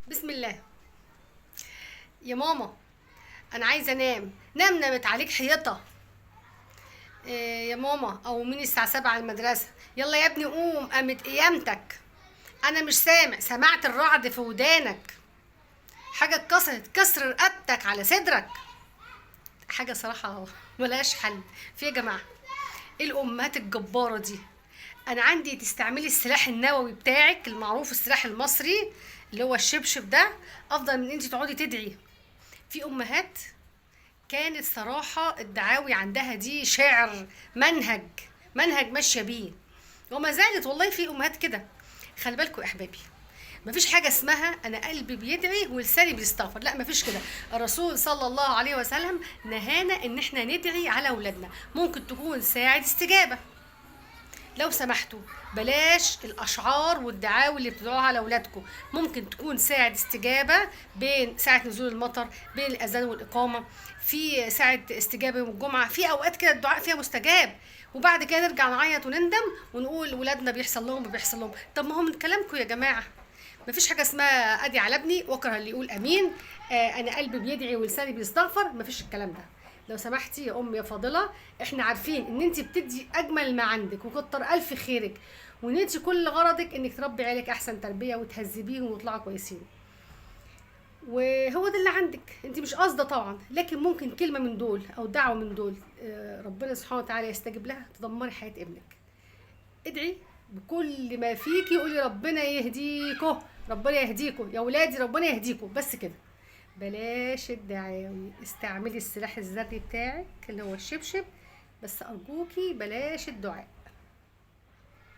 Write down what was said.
بسم الله. يا ماما انا عايزه انام. نام نامت عليك حيطة. إيه يا ماما؟ او مين الساعة 7 على المدرسة؟ يلا يا ابني قوم، قامت قيامتك. انا مش سامع، سمعت الرعد في ودانك، حاجة اتكسرت، كسر رقبتك على صدرك. حاجة صراحة ملهاش حل. في يا جماعة ايه الامهات الجبارة دي؟ انا عندي تستعملي السلاح النووي بتاعك المعروف، السلاح المصري اللي هو الشبشب ده، افضل من انت تقعدي تدعي. في امهات كانت صراحة الدعاوي عندها دي شعر، منهج ماشية بيه، وما زالت والله في امهات كده. خلي بالكم يا احبابي، مفيش حاجة اسمها انا قلبي بيدعي ولساني بيستغفر، لا مفيش كده. الرسول صلى الله عليه وسلم نهانا ان احنا ندعي على اولادنا، ممكن تكون ساعة استجابة. لو سمحتوا بلاش الاشعار والدعاوي اللي بتدعوها على اولادكم، ممكن تكون ساعة استجابة بين ساعة نزول المطر، بين الاذان والاقامة، في ساعة استجابة يوم الجمعة، في اوقات كده الدعاء فيها مستجاب، وبعد كده نرجع نعيط ونندم ونقول ولادنا بيحصل لهم وبيحصل لهم. طب ما هو من كلامكم يا جماعة. مفيش حاجة اسمها ادعي على ابني واكره اللي يقول امين، انا قلبي بيدعي ولساني بيستغفر، مفيش الكلام ده. لو سمحتي يا ام يا فاضلة، احنا عارفين ان انت بتدي اجمل ما عندك وكتر الف خيرك، وان انت كل غرضك انك تربي عيالك احسن تربيه وتهذبيهم ويطلعوا كويسين، وهو ده اللي عندك، انت مش قاصده طبعا، لكن ممكن كلمة من دول او دعوه من دول ربنا سبحانه وتعالى يستجيب لها، تدمري حياة ابنك. ادعي بكل ما فيكي، قولي ربنا يهديكوا، ربنا يهديكوا يا ولادي، ربنا يهديكوا، بس كده. بلاش الدعاوي، استعملي السلاح الذري بتاعك اللي هو الشبشب، بس ارجوكي بلاش الدعاء.